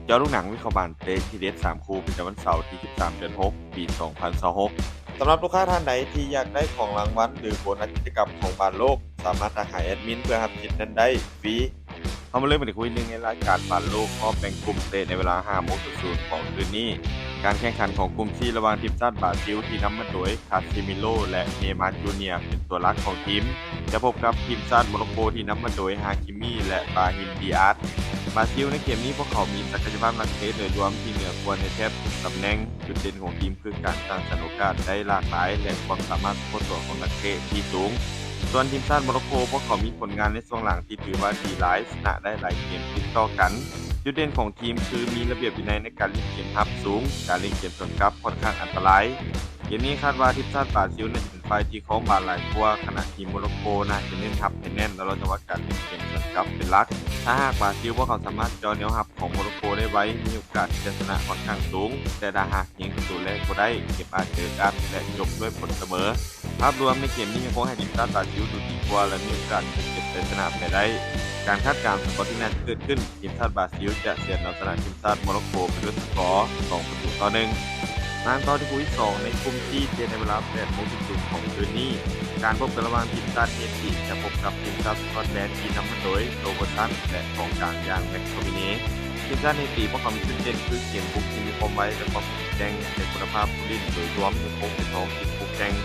ເຈາະລູກໜັງວິເຄາະບານເຕະທີເດັດສາມຄູ່ ປະຈຳວັນເສົາທີສິບສາມ ເດືອນຫົກ ປີສອງພັນຊາວຫົກ. ສຳລັບລູກຄ້າທ່ານໃດທີ່ຢາກໄດ້ຂອງລາງວັນ ຫຼື ໂບນັດກິດຈະກຳຂອງບານໂລກ, ສາມາດທັກຫາແອດມິນເພື່ອຮັບສິດນັ້ນໄດ້ຟຣີ. ເຮົາມາເລີ່ມກັນອີກຄູ່ໜຶ່ງໃນລາຍການບານໂລກຮອບແບ່ງກຸ່ມເຕະໃນເວລາຫ້າໂມງສູນຂອງຄືນນີ້. ການແຂ່ງຂັນຂອງກຸ່ມຊີ ລະຫວ່າງທີມຊາດບຣາຊິວທີ່ນຳມາໂດຍ ຄາຊີມິໂລ ແລະ ເນມາ ຈູເນຍ ເປັນຕົວຫຼັກຂອງທີມ ຈະພົບກັບທີມຊາດໂມໂຣໂກທີ່ນຳມາໂດຍ ຮາກິມີ ແລະ ບຣາຮິມ ດີອາສ. ບຣາຊິວໃນເກມນີ້ພວກເຂົາມີສັກກະຍະພາບນັກເຕະໂດຍລວມທີ່ເໜືອກວ່າໃນແທບທຸກຕຳແໜ່ງ. ຈຸດເດັ່ນຂອງທີມຄືການສ້າງສັນໂອກາດໄດ້ຫຼາກຫຼາຍ ແລະ ຄວາມສາມາດສະກົດຕົວຂອງນັກເຕະທີ່ສູງ. ສ່ວນທີມຊາດໂມໂຣໂກ ພວກເຂົາມີຜົນງານໃນຊ່ວງຫຼັງທີ່ຖືວ່າດີຫຼາຍ, ຊະນະໄດ້ຫຼາຍເກມຕິດຕໍ່ກັນ. ຈຸດເດັ່ນຂອງທີມຄືມີລະບຽບວິໄນໃນການຫຼິ້ນເກມຮັບສູງ, ການຫຼິ້ນເກມສວນກັບຂ້ອນຂ້າງອັນຕະລາຍ. ເກມນີ້ຄາດວ່າທີມຊາດບຣາຊິວໜ້າຈະເປັນຝ່າຍທີ່ຄອງບານຫຼາຍກວ່າ, ຂະນະທີ່ໂມໂຣໂກໜ້າຈະເນັ້ນຮັບໃຫ້ແໜ້ນ ແລະ ລະວັງຈັງຫວະການຫຼິ້ນເກມສວນກັບເປັນຫຼັກ. ຖ້າຫາກບຣາຊິວພວກເຂົາສາມາດເຈາະແນວຮັບຂອງໂມໂຣໂກໄດ້ໄວ, ມີໂອກາດທີ່ຈະຊະນະຂ້ອນຂ້າງສູງ, ແຕ່ຖ້າຫາກຍິງປະຕູແລກບໍ່ໄດ້, ເກມອາດຈະອຶດອັດ ແລະ ຈົບດ້ວຍຜົນສະເໝີ. ພາບລວມໃນເກມນີ້ຍັງຄົງໃຫ້ທີມຊາດບຣາຊິວດູດີກວ່າ ແລະ ມີໂອກາດທີ່ຈະເກັບໄຊຊະນະໄປໄດ້. ການຄາດການສະກໍທີ່ໜ້າຈະເກີດຂຶ້ນ, ທີມຊາດບຣາຊິວຈະເສຍນຳຊະນະທີມຊາດໂມໂຣໂກໄປດ້ວຍສະກໍສອງປະຕູຕໍ່ໜຶ່ງ. ມາຕໍ່ທີ່ຄູ່ທີສອງໃນກຸ່ມຈີ ເຕະໃນເວລາແປດໂມງສູນຂອງຄືນນີ້. ການພົບກັນລະຫວ່າງທີມຊາດເຮຕີຈະພົບກັບທີມຊາດສະກອດແລນທີ່ນຳມາໂດຍ ໂຣເບີດສັນ ແລະ ກອງກາງຢ່າງ ແມັກໂທມິເນ. ທີມຊາດເຮຕີພວກເຂົາມີຈຸດເດັ່ນຄືເກມບຸກທີ່ມີຄວາມໄວ ແລະ ຄວາມແຂງແກ່ງ, ແຕ່ຄຸນນະພາບຜູ້ຫຼິ້ນໂດຍລວມຍັງຄົງເປັນຮອງທີ່ຄູ່ແຂ່ງ.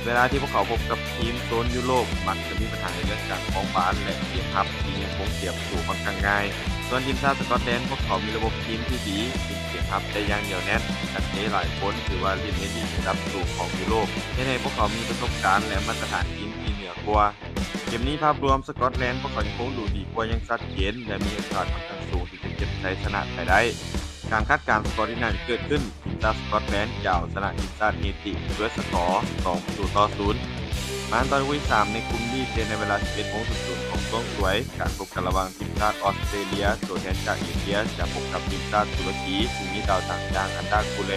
ເວລາທີ່ພວກເຂົາພົບກັບທີມໂຊນຢູໂຣບ ມັກຈະມີບັນຫາໃນເລື່ອງການຄອງບານ ແລະ ເກມຮັບທີ່ຍັງຄົງເສຍປະຕູຂ້ອນຂ້າງງ່າຍ. ສ່ວນທີມຊາດສະກອດແລນ ພວກເຂົາມີລະບົບທີມທີ່ດີ, ຫຼິ້ນເກມຮັບໄດ້ຢ່າງໜຽວແໜ້ນ, ນັກເຕະຫຼາຍຄົນຖືວ່າຫຼິ້ນໃນລີກລະດັບສູງຂອງຢູໂຣບ, ເຮັດໃຫ້ພວກເຂົາມີປະສົບການ ແລະ ມາດຕະຖານທີມທີ່ເໜືອກວ່າ. ເກມນີ້ພາບລວມສະກອດແລນ ພວກເຂົາຍັງຄົງດູດີກວ່າຢ່າງຊັດເຈນ ແລະ ມີໂອກາດຂ້ອນຂ້າງສູງທີ່ຈະເກັບໄຊຊະນະໄປໄດ້. ການຄາດການສະກອຣທີ່ໜ້າຈະເກີດຂຶ້ນ, ທີມຊາດສະກອດແລນຈະເອົາຊະນະທີມຊາດເຮຕີດ້ວຍສະກອສອງປະຕູຕໍ່ສູນ. ມາຕໍ່ຄູ່ທີສາມໃນກຸ່ມບີ ເຕະໃນເວລາສິບເອັດໂມງສູນຂອງຊ່ວງສວຍ, ການພົບກັນລະຫວ່າງທີມຊາດອອສເຕຣເລຍ ຕົວແທນຈາກເອເຊຍ ຈະພົບກັບທີມຊາດຕຸລະກີ ທີ່ມີດາວດັງຢ່າງ ອານດາ ກູເລ.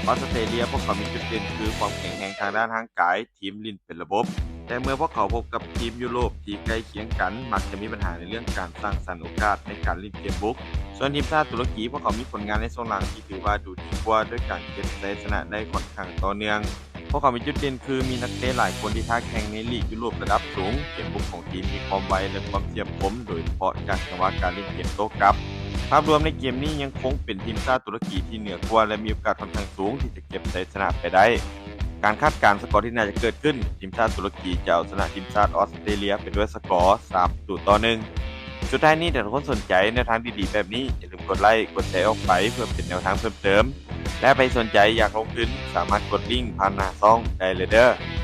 ອອສເຕຣເລຍພວກເຂົາມີຈຸດເດັ່ນຄືຄວາມແຂງແຮງທາງດ້ານຮ່າງກາຍ, ທີມຫຼິ້ນເປັນລະບົບ, ແຕ່ເມື່ອພວກເຂົາພົບກັບທີມຢູໂຣບທີ່ໃກ້ຄຽງກັນ, ມັກຈະມີບັນຫາໃນເລື່ອງການສ້າງສັນໂອກາດໃນການຫຼິ້ນເກມບຸກ. ສ່ວນທີມຊາດຕຸລະກີ ພວກເຂົາມີຜົນງານໃນຊ່ວງຫຼັງທີ່ຖືວ່າດູດີກວ່າ ດ້ວຍການເກັບໄຊຊະນະໄດ້ຂ້ອນຂ້າງຕໍ່ເນື່ອງ. ພວກເຂົາມີຈຸດເດັ່ນຄືມີນັກເຕະຫຼາຍຄົນທີ່ທ້າແຂ່ງໃນລີກຢູໂຣບລະດັບສູງ, ເກມບຸກຂອງທີມມີຄວາມໄວ ແລະ ຄວາມແຈມຄົມ, ໂດຍສະເພາະຈາກຈັງຫວະການຫຼິ້ນເກມໂຕ້ກັບ. ພາບລວມໃນເກມນີ້ຍັງຄົງເປັນທີມຊາດຕຸລະກີທີ່ເໜືອກວ່າ ແລະ ມີໂອກາດຂ້ອນຂ້າງສູງທີ່ຈະເກັບໄຊຊະນະໄປໄດ້. ການຄາດການສະກອຣທີ່ໜ້າຈະເກີດຂຶ້ນ, ທີມຊາດຕຸລະກີຈະເອົາຊະນະທີມຊາດອອສເຕຣເລຍໄປດ້ວຍສະກອສາມປະຕູຕໍ່ໜຶ່ງ. ສຸດທ້າຍນີ້ ຖ້າທຸກຄົນສົນໃຈແນວທາງດີໆແບບນີ້, ຢ່າລືມກົດໄລກ໌ ກົດແຊອອກໄປເພື່ອເປັນແນວທາງເພີ່ມເຕີມ ແລະ ໃຜສົນໃຈຢາກລົງທຶນ ສາມາດກົດລິ້ງຜ່ານໜ້າຊ່ອງໄດ້ເລີຍເດີ້.